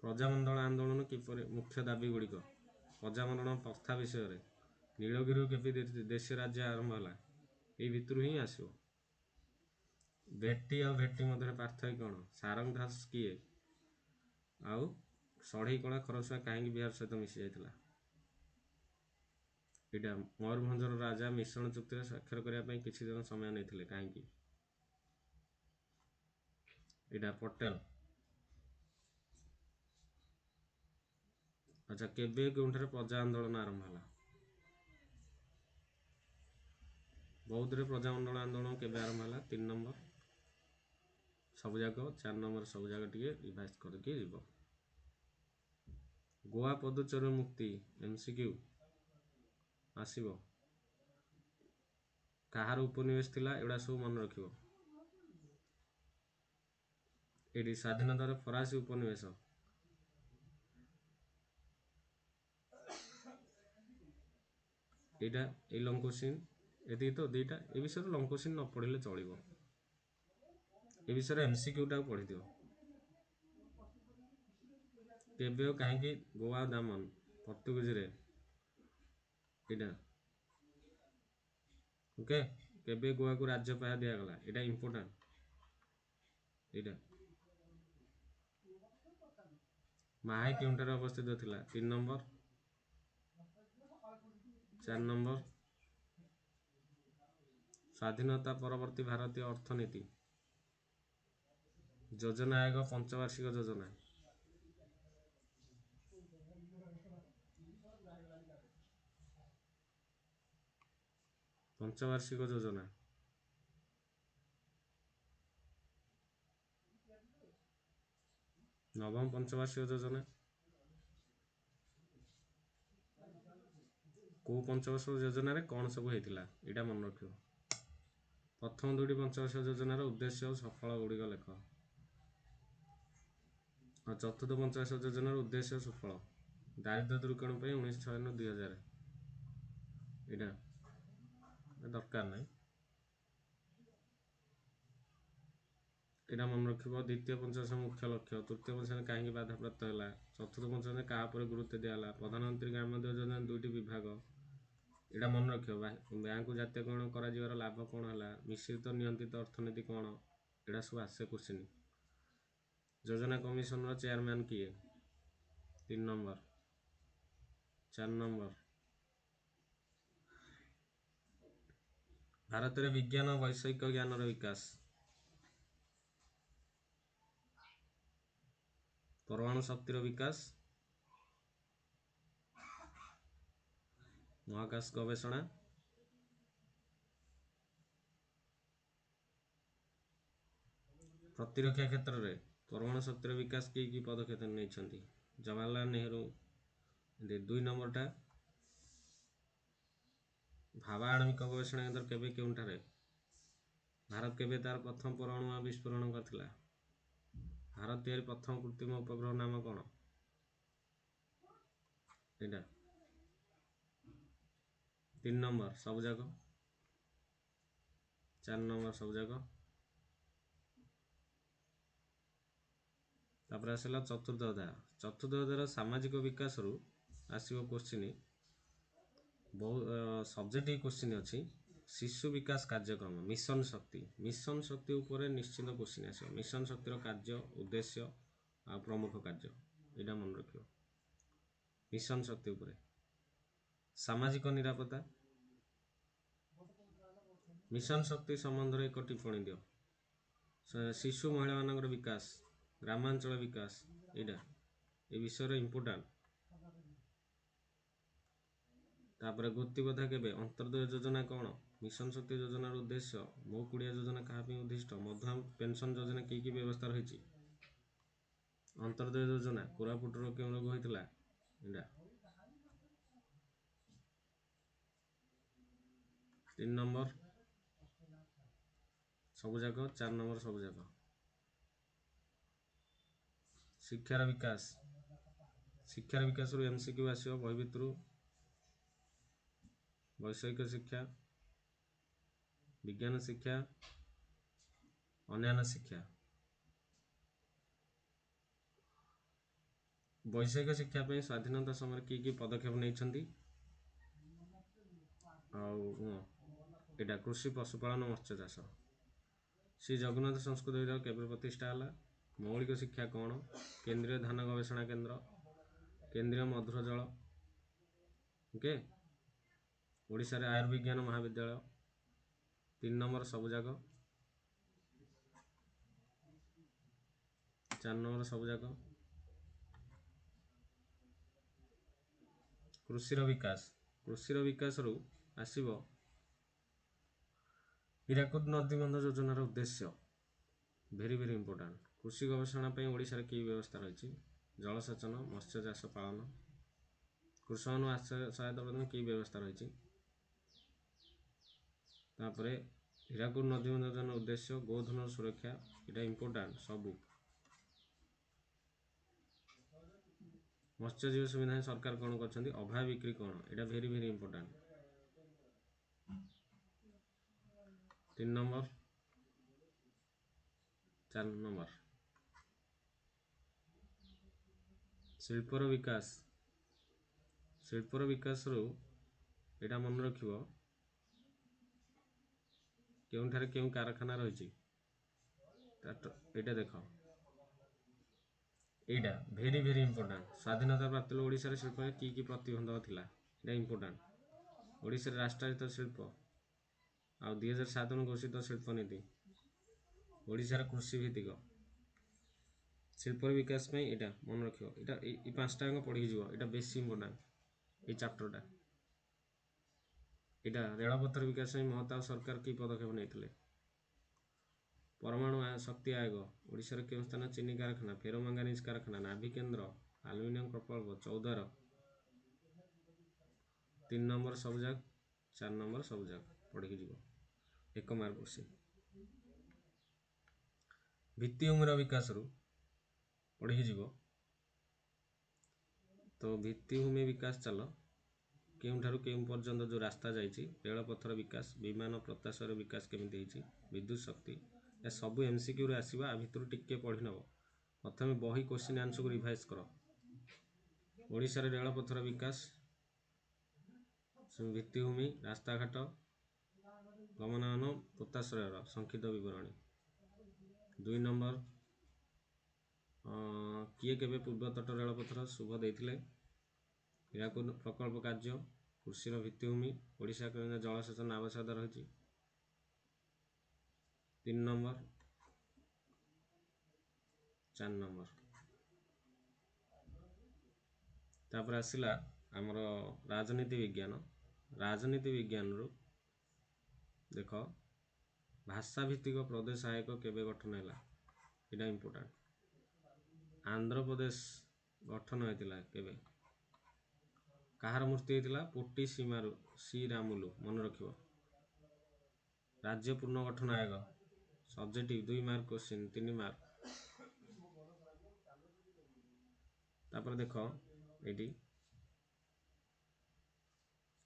ପ୍ରଜାମଣ୍ଡଳ ଆନ୍ଦୋଳନ କିପରି, ମୁଖ୍ୟ ଦାବି ଗୁଡ଼ିକ, ପ୍ରଜାମଣ୍ଡଳ ପ୍ରଥା ବିଷୟରେ, ନୀଳଗିରିରୁ କେବେ ଦେଶୀୟ ରାଜ୍ୟ ଆରମ୍ଭ ହେଲା, ଏଇ ଭିତରୁ ହିଁ ଆସିବ। ଭେଟି ଆଉ ଭେଟି ମଧ୍ୟରେ ପାର୍ଥକ୍ୟ କ'ଣ? ସାରଙ୍ଗ ଦାସ କିଏ? ଆଉ ଷଢ଼େଇକଳା ଖରସୁଆଁ କାହିଁକି ବିହାର ସହିତ ମିଶି ଯାଇଥିଲା? ଏଇଟା ମୟୂରଭଞ୍ଜର ରାଜା ମିଶ୍ରଣ ଚୁକ୍ତିରେ ସ୍ୱାକ୍ଷର କରିବା ପାଇଁ କିଛି ଦିନ ସମୟ ନେଇଥିଲେ କାହିଁକି? ଏଇଟା ପଟେଲ। ଆଚ୍ଛା, କେବେ କେଉଁଠାରେ ପ୍ରଜା ଆନ୍ଦୋଳନ ଆରମ୍ଭ ହେଲା? ବୌଦ୍ଧରେ ପ୍ରଜାମଣ୍ଡଳ ଆନ୍ଦୋଳନ କେବେ ଆରମ୍ଭ ହେଲା? 3 ନମ୍ବର ସବୁଯାକ, 4 ନମ୍ବର ସବୁଯାକ ଟିକେ ରିଭାଇଜ କରିକି ଯିବ। ଗୋଆ ପଦୁଚେରୀରୁ ମୁକ୍ତି ଏମସିକ୍ୟୁ ଆସିବ। କାହାର ଉପନିବେଶ ଥିଲା? ଏଗୁଡ଼ା ସବୁ ମନେ ରଖିବ। ଏଇଠି ସ୍ୱାଧୀନତାର ଫରାସୀ ଉପନିବେଶ, ଏଇଟା ଏଇ ଲଙ୍ଗ କୋଶ୍ଚିନ୍। ଏତିକି ତ 2ଟା। ଏ ବିଷୟରେ ଲଙ୍ଗ କୋଶ୍ଚିନ୍ ନ ପଢ଼ିଲେ ଚଳିବ, ଏ ବିଷୟରେ ଏମସିକ୍ୟୁଟାକୁ ପଢ଼ିଦିଅ। କେବେ ଓ କାହିଁକି ଗୋଆ ଦାମନ ପର୍ତ୍ତୁଗୀଜରେ? ଏଇଟା ଓକେ। କେବେ ଗୋଆକୁ ରାଜ୍ୟ ପାହ୍ୟା ଦିଆଗଲା? ଏଇଟା ଇମ୍ପୋର୍ଟାଣ୍ଟ। ଏଇଟା ମାହେ କେଉଁଠାରେ ଅବସ୍ଥିତ ଥିଲା? 3 ନମ୍ବର, 4 ନମ୍ବର। ସ୍ୱାଧୀନତା ପରବର୍ତ୍ତୀ ଭାରତୀୟ ଅର୍ଥନୀତି, ଯୋଜନା ଆୟୋଗ ପଞ୍ଚବାର୍ଷିକ ଯୋଜନା, ପଞ୍ଚବାର୍ଷିକ ଯୋଜନା, ନବମ ପଞ୍ଚବାର୍ଷିକ ଯୋଜନା, କୋଉ ପଞ୍ଚବାର୍ଷିକ ଯୋଜନାରେ କ'ଣ ସବୁ ହେଇଥିଲା ଏଇଟା ମନେ ରଖିବ। ପ୍ରଥମ 2ଟି ପଞ୍ଚବାର୍ଷିକ ଯୋଜନାର ଉଦ୍ଦେଶ୍ୟ ଓ ସଫଳ ଗୁଡ଼ିକ ଲେଖ। ଆଉ ଚତୁର୍ଥ ପଞ୍ଚବାର୍ଷିକ ଯୋଜନାର ଉଦ୍ଦେଶ୍ୟ ଓ ସୁଫଳ, ଦାରିଦ୍ର୍ୟ ଦୂରୀକରଣ ପାଇଁ 1996 2000, ଏଇଟା ଦରକାର ନାହିଁ। ଏଇଟା ମନେ ରଖିବ। ଦ୍ୱିତୀୟ ପଞ୍ଚବର୍ଷ ମୁଖ୍ୟ ଲକ୍ଷ୍ୟ, ତୃତୀୟ ପଞ୍ଚବର୍ଷ କାହିଁକି ବାଧାପ୍ରାପ୍ତ ହେଲା, ଚତୁର୍ଥ ପଞ୍ଚବର୍ଷ କାହା ଉପରେ ଗୁରୁତ୍ୱ ଦିଆହେଲା, ପ୍ରଧାନମନ୍ତ୍ରୀ ଗ୍ରାମୋଦୟ ଯୋଜନା ଦୁଇଟି ବିଭାଗ, ଏଇଟା ମନେ ରଖିବ। ବ୍ୟାଙ୍କକୁ ଜାତୀୟକରଣ କରାଯିବାର ଲାଭ କ'ଣ ହେଲା, ମିଶ୍ରିତ ନିୟନ୍ତ୍ରିତ ଅର୍ଥନୀତି କ'ଣ, ଏଇଟା ସବୁ ଆସେ କୋଶ୍ଚିନ୍। ଯୋଜନା କମିଶନର ଚେୟାରମ୍ୟାନ୍ କିଏ? 3 ନମ୍ବର, 4 ନମ୍ବର। ଭାରତରେ ବିଜ୍ଞାନ ବୈଷୟିକ ଜ୍ଞାନର ବିକାଶ, ପରମାଣୁ ଶକ୍ତିର ବିକାଶ, ମହାକାଶ ଗବେଷଣା, ପ୍ରତିରକ୍ଷା କ୍ଷେତ୍ରରେ ପରମାଣୁ ଶକ୍ତିର ବିକାଶ କି କି ପଦକ୍ଷେପ ନେଇଛନ୍ତି? ଜବାହରଲାଲ ନେହେରୁ। 2 ନମ୍ବରଟା, ଭାବା ଆଣବିକ ଗବେଷଣା କେନ୍ଦ୍ର କେବେ କେଉଁଠାରେ? ଭାରତ କେବେ ତାର ପ୍ରଥମ ପରମାଣୁ ବିସ୍ଫୋରଣ କରିଥିଲା? ଭାରତ ତିଆରି ପ୍ରଥମ କୃତ୍ରିମ ଉପଗ୍ରହ ନାମ କ'ଣ? ଏଇଟା 3 ନମ୍ବର ସବୁଯାକ, 4 ନମ୍ବର ସବୁଯାକ। ତାପରେ ଆସିଲା ଚତୁର୍ଥ ଅଧ୍ୟାୟ। ଚତୁର୍ଥ ଅଧ୍ୟାୟର ସାମାଜିକ ବିକାଶରୁ ଆସିବ କୋଶ୍ଚିନ୍, ବହୁ ସବଜେକ୍ଟିଭ କୋଶ୍ଚିନ୍ ଅଛି। ଶିଶୁ ବିକାଶ କାର୍ଯ୍ୟକ୍ରମ, ମିଶନ ଶକ୍ତି, ମିଶନ ଶକ୍ତି ଉପରେ ନିଶ୍ଚିତ କୋଶ୍ଚିନ୍ ଆସିବ। ମିଶନ ଶକ୍ତିର କାର୍ଯ୍ୟ, ଉଦ୍ଦେଶ୍ୟ ଆଉ ପ୍ରମୁଖ କାର୍ଯ୍ୟ, ଏଇଟା ମନେ ରଖିବ ମିଶନ ଶକ୍ତି ଉପରେ। ସାମାଜିକ ନିରାପତ୍ତା, ମିଶନ ଶକ୍ତି ସମ୍ବନ୍ଧରେ ଏକ ଟିପ୍ପଣୀ ଦିଅ। ଶିଶୁ ମହିଳାମାନଙ୍କର ବିକାଶ, ଗ୍ରାମାଞ୍ଚଳ ବିକାଶ, ଏଇଟା ଏ ବିଷୟରେ ଇମ୍ପୋର୍ଟାଣ୍ଟ। ତାପରେ ଗୋତିବଧା କେବେ, ଅନ୍ତର୍ଦୟ ଯୋଜନା କ'ଣ, ମିଶନ ଶକ୍ତି ଯୋଜନାର ଉଦ୍ଦେଶ୍ୟ, ମୋ କୁଡ଼ିଆ ଯୋଜନା କାହା ପାଇଁ ଉଦ୍ଦିଷ୍ଟ, ମଧୁଆ ପେନସନ ଯୋଜନା କି କି ବ୍ୟବସ୍ଥା ରହିଛି, ଅନ୍ତର୍ଦୟ ଯୋଜନା କୋରାପୁଟର କେଉଁ ରୋଗ ହୋଇଥିଲା, ଏଇଟା 3 ନମ୍ବର ସବୁଯାକ, 4 ନମ୍ବର ସବୁଯାକ। ଶିକ୍ଷାର ବିକାଶ, ଶିକ୍ଷାର ବିକାଶରୁ ଏମସିକ୍ୟୁ ଆସିବ ବହି ଭିତରୁ। ବୈଷୟିକ ଶିକ୍ଷା, ବିଜ୍ଞାନ ଶିକ୍ଷା, ଅନ୍ୟାନ୍ୟ ଶିକ୍ଷା। ବୈଷୟିକ ଶିକ୍ଷା ପାଇଁ ସ୍ୱାଧୀନତା ସମୟରେ କି କି ପଦକ୍ଷେପ ନେଇଛନ୍ତି? ଆଉ ଏଇଟା କୃଷି, ପଶୁପାଳନ, ମତ୍ସ୍ୟ ଚାଷ। ଶ୍ରୀ ଜଗନ୍ନାଥ ସଂସ୍କୃତ ବିଦ୍ୟାଳୟ କେବେ ପ୍ରତିଷ୍ଠା ହେଲା? ମୌଳିକ ଶିକ୍ଷା କ'ଣ? କେନ୍ଦ୍ରୀୟ ଧାନ ଗବେଷଣା କେନ୍ଦ୍ର, କେନ୍ଦ୍ରୀୟ ମଧୁର ଜଳ, ଓକେ। ଓଡ଼ିଶାରେ ଆୟୁର୍ବିଜ୍ଞାନ ମହାବିଦ୍ୟାଳୟ, 3 ନମ୍ବର ସବୁଯାକ, 4 ନମ୍ବର ସବୁଯାକ। କୃଷିର ବିକାଶ, କୃଷିର ବିକାଶରୁ ଆସିବ ହୀରାକୁଦ ନଦୀବନ୍ଧ ଯୋଜନାର ଉଦ୍ଦେଶ୍ୟ, ଭେରି ଭେରି ଇମ୍ପୋର୍ଟାଣ୍ଟ। କୃଷି ଗବେଷଣା ପାଇଁ ଓଡ଼ିଶାରେ କି ବ୍ୟବସ୍ଥା ରହିଛି? ଜଳସେଚନ, ମତ୍ସ୍ୟ ଚାଷ ପାଳନ, କୃଷକମାନଙ୍କୁ ସହାୟତା ପ୍ରଦାନ କି ବ୍ୟବସ୍ଥା ରହିଛି? ତାପରେ ହୀରାକୁଦ ନଦୀବନ୍ଧ ଯୋଜନାର ଉଦ୍ଦେଶ୍ୟ, ଗୋଧନର ସୁରକ୍ଷା, ଏଇଟା ଇମ୍ପୋର୍ଟାଣ୍ଟ ସବୁ। ମତ୍ସ୍ୟଜୀବୀ ସୁବିଧା ସରକାର କ'ଣ କରିଛନ୍ତି? ଅଭାବ ବିକ୍ରି କ'ଣ? ଏଇଟା very very important. 3 number, 4 number. ଶିଳ୍ପର ବିକାଶ, ଶିଳ୍ପର ବିକାଶରୁ ଏଇଟା ମନେ ରଖିବ କେଉଁଠାରେ କେଉଁ କାରଖାନା ରହିଛି, ଏଇଟା ଦେଖ, ଏଇଟା ଭେରି ଭେରି ଇମ୍ପୋର୍ଟାଣ୍ଟ। ସ୍ୱାଧୀନତା ପ୍ରାପ୍ତି ଓଡ଼ିଶାରେ ଶିଳ୍ପରେ କି କି ପ୍ରତିବନ୍ଧକ ଥିଲା, ଏଇଟା ଇମ୍ପୋର୍ଟାଣ୍ଟ। ଓଡ଼ିଶାରେ ରାଷ୍ଟ୍ରାୟତ୍ତ ଶିଳ୍ପ ଆଉ 2007 ଘୋଷିତ ଶିଳ୍ପନୀତି, ଓଡ଼ିଶାର କୃଷି ଭିତ୍ତିକ ଶିଳ୍ପର ବିକାଶ ପାଇଁ ଏଇଟା ମନେ ରଖିବ। ଏଇଟା ଏଇ 5ଟା ଯାକ ପଢ଼ିକି ଯିବ, ଏଇଟା ବେଶୀ ଇମ୍ପୋର୍ଟାଣ୍ଟ ଏଇ ଚାପ୍ଟରଟା। ଏଇଟା ରେଳପଥର ବିକାଶ ପାଇଁ ମହତାବ ସରକାର କି ପଦକ୍ଷେପ ନେଇଥିଲେ? ପରମାଣୁ ଶକ୍ତି ଆୟୋଗ, ଓଡ଼ିଶାର କେଉଁ ସ୍ଥାନ ଚିନି କାରଖାନା, ଫେରୋମାଙ୍ଗାନିଜ କାରଖାନା, ନାଭି କେନ୍ଦ୍ର, ଆଲୁମିନିୟମ ପ୍ରକଳ୍ପ, ଚୌଦ୍ୱାର। 3 ନମ୍ବର ସବୁଯାକ, 4 ନମ୍ବର ସବୁଯାକ ପଢ଼ିକି ଯିବ, 1 ମାର୍କ କୋଶ୍ଚିନ୍। ଭିତ୍ତିଭୂମିର ବିକାଶରୁ ପଢ଼ିକି ଯିବ। ତ ଭିତ୍ତିଭୂମି ବିକାଶ ଚାଲ, କେଉଁଠାରୁ କେଉଁ ପର୍ଯ୍ୟନ୍ତ ଯେଉଁ ରାସ୍ତା ଯାଇଛି, ରେଳପଥର ବିକାଶ, ବିମାନ ପ୍ରତ୍ୟାଶୟର ବିକାଶ କେମିତି ହେଇଛି, ବିଦ୍ୟୁତ ଶକ୍ତି, ଏ ସବୁ ଏମସିକ୍ୟୁରେ ଆସିବ, ଆ ଭିତରୁ ଟିକେ ପଢ଼ି ନେବ। ପ୍ରଥମେ ବହି କୋଶ୍ଚିନ୍ ଆନ୍ସରକୁ ରିଭାଇଜ କର। ଓଡ଼ିଶାରେ ରେଳପଥର ବିକାଶ, ଭିତ୍ତିଭୂମି, ରାସ୍ତାଘାଟ, ଗମନାଗମନ, ପୋତାଶ୍ରୟର ସଂକ୍ଷିପ୍ତ ବିବରଣୀ। 2 ନମ୍ବର, କିଏ କେବେ ପୂର୍ବତଟ ରେଳପଥର ଶୁଭ ଦେଇଥିଲେ? ହୀରାକୁଦ ପ୍ରକଳ୍ପ କାର୍ଯ୍ୟ, କୃଷିର ଭିତ୍ତିଭୂମି, ଓଡ଼ିଶା ଜଳସେଚନ ଆବଶ୍ୟକତା ରହିଛି। 3 ନମ୍ବର, 4 ନମ୍ବର। ତାପରେ ଆସିଲା ଆମର ରାଜନୀତି ବିଜ୍ଞାନ। ରାଜନୀତି ବିଜ୍ଞାନରୁ ଦେଖ, ଭାଷାଭିତ୍ତିକ ପ୍ରଦେଶ ଆୟୋଗ କେବେ ଗଠନ ହେଲା? ଏଇଟା ଇମ୍ପୋର୍ଟାଣ୍ଟ। ଆନ୍ଧ୍ରପ୍ରଦେଶ ଗଠନ ହେଇଥିଲା କେବେ? କାହାର ମୂର୍ତ୍ତି ହେଇଥିଲା? ପୋଟି ସୀମାରୁ ଶ୍ରୀରାମୁଲୁ, ମନେ ରଖିବ। ରାଜ୍ୟ ପୁନର୍ଗଠନ ଆୟୋଗ ସବଜେକ୍ଟିଭ 2 ମାର୍କ କୋଶ୍ଚିନ୍, 3 ମାର୍କ। ତାପରେ ଦେଖ ଏଇଠି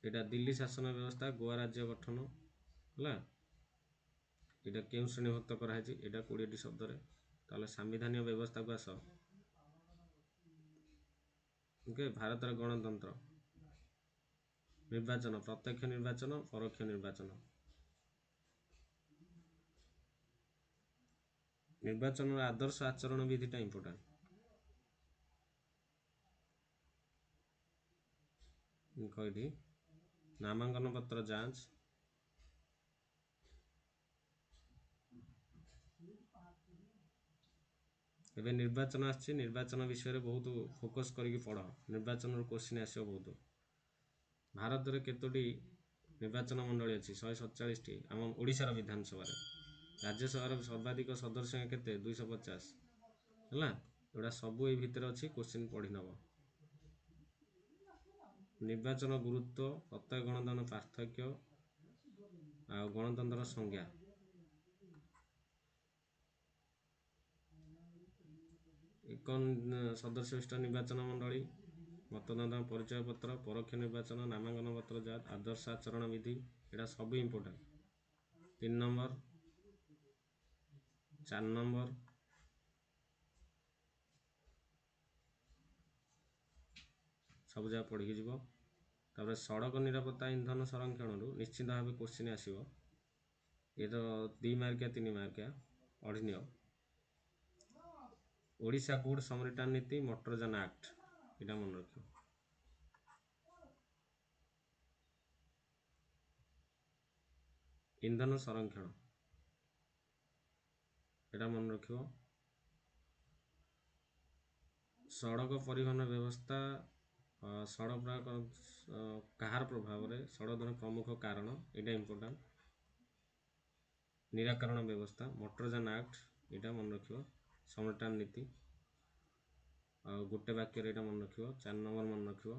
ଏଇଟା ଦିଲ୍ଲୀ ଶାସନ ବ୍ୟବସ୍ଥା, ଗୋଆ ରାଜ୍ୟ ଗଠନ ହେଲା। ଏଇଟା କେଉଁ ଶ୍ରେଣୀଭୁକ୍ତ କରାହେଇଛି? ଏଇଟା 20ଟି ଶବ୍ଦରେ। ତାହେଲେ ସାମ୍ବିଧାନିକ ବ୍ୟବସ୍ଥାକୁ ଆସ। ଓକେ, ଭାରତର ଗଣତନ୍ତ୍ର, ନିର୍ବାଚନ, ପ୍ରତ୍ୟକ୍ଷ ନିର୍ବାଚନ, ପରୋକ୍ଷ ନିର୍ବାଚନ। ନିର୍ବାଚନର ଆଦର୍ଶ ଆଚରଣ ବିଧିଟା ଇମ୍ପୋର୍ଟାଣ୍ଟ। କହିଲି ନାମାଙ୍କନ ପତ୍ର ଯାଞ୍ଚ, ଏବେ ନିର୍ବାଚନ ଆସିଛି, ନିର୍ବାଚନ ବିଷୟରେ ବହୁତ ଫୋକସ୍ କରିକି ପଢ଼, ନିର୍ବାଚନର କୋଶ୍ଚିନ୍ ଆସିବ ବହୁତ। ଭାରତରେ କେତୋଟି ନିର୍ବାଚନ ମଣ୍ଡଳୀ ଅଛି? 147ଟି ଆମ ଓଡ଼ିଶାର ବିଧାନସଭାରେ। ରାଜ୍ୟସଭାର ସର୍ବାଧିକ ସଦସ୍ୟ ସଂଖ୍ୟା କେତେ? 250 ହେଲା। ଏଗୁଡ଼ା ସବୁ ଏଇ ଭିତରେ ଅଛି, କୋଶ୍ଚିନ୍ ପଢ଼ି ନେବ। ନିର୍ବାଚନ ଗୁରୁତ୍ୱ, ପ୍ରତ୍ୟକ୍ଷ ଗଣତନ୍ତ୍ର ପାର୍ଥକ୍ୟ ଆଉ ଗଣତନ୍ତ୍ରର ସଂଜ୍ଞା। ଏକ ସଦସ୍ୟ ବିଶିଷ୍ଟ ନିର୍ବାଚନ ମଣ୍ଡଳୀ, ମତଦାତା ପରିଚୟ ପତ୍ର, ପରୋକ୍ଷ ନିର୍ବାଚନ, ନାମାଙ୍କନ ପତ୍ର ଯାଞ୍ଚ, ଆଦର୍ଶ ଆଚରଣ ବିଧି, ଏଇଟା ସବୁ ଇମ୍ପୋର୍ଟାଣ୍ଟ। 3 ନମ୍ବର, 4 ନମ୍ବର, ସବୁ ଯାକ ପଢ଼ିକି ଯିବ। ତାପରେ ସଡ଼କ ନିରାପତ୍ତା, ଇନ୍ଧନ ସଂରକ୍ଷଣରୁ ନିଶ୍ଚିତ ଭାବେ କୋଶ୍ଚିନ୍ ଆସିବ। ଏ ତ 2 ମାର୍କିଆ 3 ମାର୍କିଆ ପଢ଼ି ନିଅ। ଓଡ଼ିଶା ଗୁଡ୍ ସମରିଟାନ ନୀତି, ମଟରଯାନ ଆକ୍ଟ, ଏଇଟା ମନେ ରଖିବ। ଇନ୍ଧନ ସଂରକ୍ଷଣ ଏଇଟା ମନେ ରଖିବ। ସଡ଼କ ପରିବହନ ବ୍ୟବସ୍ଥା, ସଡ଼କ କାହାର ପ୍ରଭାବରେ, ସଡ଼କ ପ୍ରମୁଖ କାରଣ, ଏଇଟା ଇମ୍ପୋର୍ଟାଣ୍ଟ। ନିରାକରଣ ବ୍ୟବସ୍ଥା, ମଟରଯାନ ଆକ୍ଟ, ଏଇଟା ମନେ ରଖିବ। ସମରିଟାନ ନୀତି ଆଉ ଗୋଟେ ବାକ୍ୟରେ ଏଇଟା ମନେ ରଖିବ। 4 ନମ୍ବର ମନେ ରଖିବ।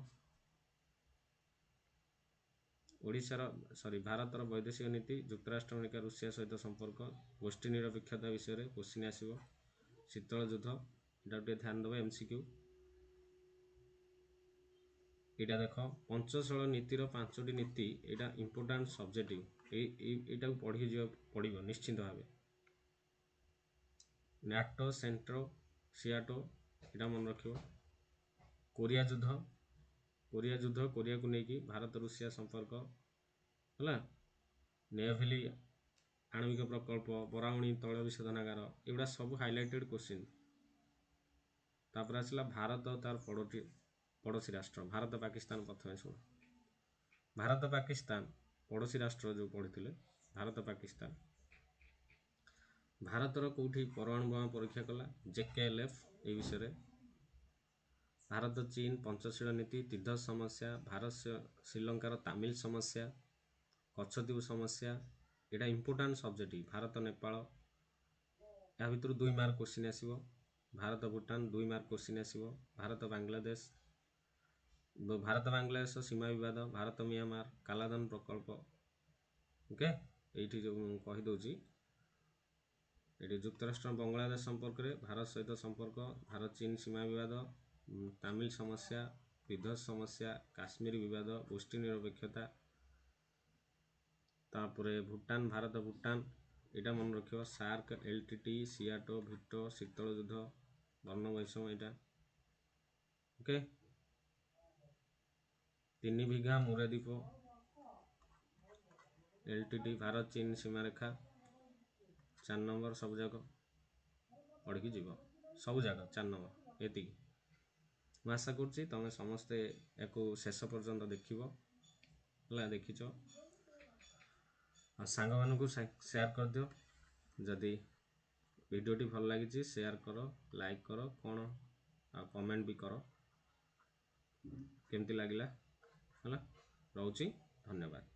ଓଡ଼ିଶାର ସରି ଭାରତର ବୈଦେଶିକ ନୀତି, ଯୁକ୍ତରାଷ୍ଟ୍ର ଆମେରିକା ରୁଷିଆ ସହିତ ସମ୍ପର୍କ, ଗୋଷ୍ଠୀ ନିରପେକ୍ଷତା ବିଷୟରେ କୋଶ୍ଚିନ୍ ଆସିବ। ଶୀତଳ ଯୁଦ୍ଧ, ଏଇଟା ଟିକେ ଧ୍ୟାନ ଦେବ, ଏମସିକ୍ୟୁ। ଏଇଟା ଦେଖ, ପଞ୍ଚଶୀଳ ନୀତିର 5ଟି ନୀତି, ଏଇଟା ଇମ୍ପୋର୍ଟାଣ୍ଟ ସବଜେକ୍ଟିଭ, ଏଇଟାକୁ ପଢ଼ିକି ଯିବାକୁ ପଡ଼ିବ ନିଶ୍ଚିନ୍ତ ଭାବେ। ନାଟୋ, ସେଣ୍ଟ୍ରୋ, ସିଆଟୋ, ଏଇଟା ମନେ ରଖିବ। କୋରିଆ ଯୁଦ୍ଧ, କୋରିଆ ଯୁଦ୍ଧ, କୋରିଆକୁ ନେଇକି ଭାରତ ରୁଷିଆ ସମ୍ପର୍କ ହେଲା। ନେଭେଲି ଆଣବିକ ପ୍ରକଳ୍ପ, ବରାଉଣୀ ତୈଳ ବିଶୋଧନାଗାର, ଏଗୁଡ଼ା ସବୁ ହାଇଲାଇଟେଡ୍ କୋଶ୍ଚିନ୍। ତାପରେ ଆସିଲା ଭାରତ ତାର ପଡ଼ୋଶୀ ରାଷ୍ଟ୍ର, ଭାରତ ପାକିସ୍ତାନ। ପ୍ରଥମେ ଶୁଣ, ଭାରତ ପାକିସ୍ତାନ ପଡ଼ୋଶୀ ରାଷ୍ଟ୍ର ଯେଉଁ ପଢ଼ିଥିଲେ, ଭାରତ ପାକିସ୍ତାନ। ଭାରତର କେଉଁଠି ପରମାଣୁ ବୋମା ପରୀକ୍ଷା କଲା? ଜେକେଏଲ୍ଏଫ୍, ଏଇ ବିଷୟରେ। ଭାରତ ଚୀନ ପଞ୍ଚଶୀଳ ନୀତି, ତିବ୍ଦତ ସମସ୍ୟା, ଭାରତ ଶ୍ରୀଲଙ୍କାର ତାମିଲ ସମସ୍ୟା, କଚ୍ଛଦ୍ୱୀପ ସମସ୍ୟା, ଏଇଟା ଇମ୍ପୋର୍ଟାଣ୍ଟ ସବଜେକ୍ଟ। ଭାରତ ନେପାଳ, ଏହା ଭିତରୁ 2 ମାର୍କ କୋଶ୍ଚିନ୍ ଆସିବ। ଭାରତ ଭୁଟାନ 2 ମାର୍କ କୋଶ୍ଚିନ୍ ଆସିବ। ଭାରତ ବାଂଲାଦେଶ, ଭାରତ ବାଂଲାଦେଶ ସୀମା ବିବାଦ, ଭାରତ ମିଆଁମାର, କାଲାଦନ ପ୍ରକଳ୍ପ। ଓକେ, ଏଇଠି ଯେଉଁ ମୁଁ କହିଦେଉଛି, ଏଠି ଯୁକ୍ତରାଷ୍ଟ୍ର ବଙ୍ଗଳାଦେଶ ସମ୍ପର୍କରେ ଭାରତ ସହିତ ସମ୍ପର୍କ, ଭାରତ ଚୀନ ସୀମା ବିବାଦ, ତାମିଲ ସମସ୍ୟା, ତିବ୍ଦତ ସମସ୍ୟା, କାଶ୍ମୀର ବିବାଦ, ଗୋଷ୍ଠୀ ନିରପେକ୍ଷତା, ତାପରେ ଭୁଟାନ, ଭାରତ ଭୁଟାନ, ଏଇଟା ମନେ ରଖିବ। ସାର୍କ, LTT, ସିଆଟୋ, ଭିଟୋ, ଶୀତଳ ଯୁଦ୍ଧ, ବର୍ଣ୍ଣ ବୈଷମ୍ୟ ଏଇଟା। ଓକେ, 3 ବିଘା ମୁରେ ଦ୍ୱୀପ, LTT, Bharat ଚୀନ ସୀମାରେଖା। 4 ନମ୍ବର ସବୁ ଯାକ ପଢ଼ିକି ଯିବ, ସବୁ ଯାକ 4 ନମ୍ବର। ଏତିକି ମୁଁ ଆଶା କରୁଛି ତମେ ସମସ୍ତେ ୟାକୁ ଶେଷ ପର୍ଯ୍ୟନ୍ତ ଦେଖିବ, ହେଲା? ଦେଖିଛ ଆଉ ସାଙ୍ଗମାନଙ୍କୁ ସେୟାର କରିଦିଅ। ଯଦି ଭିଡ଼ିଓଟି ଭଲ ଲାଗିଛି, ସେୟାର କର, ଲାଇକ୍ କର, କ'ଣ ଆଉ କମେଣ୍ଟ ବି କର କେମିତି ଲାଗିଲା। ହେଲା, ରହୁଛି, ଧନ୍ୟବାଦ।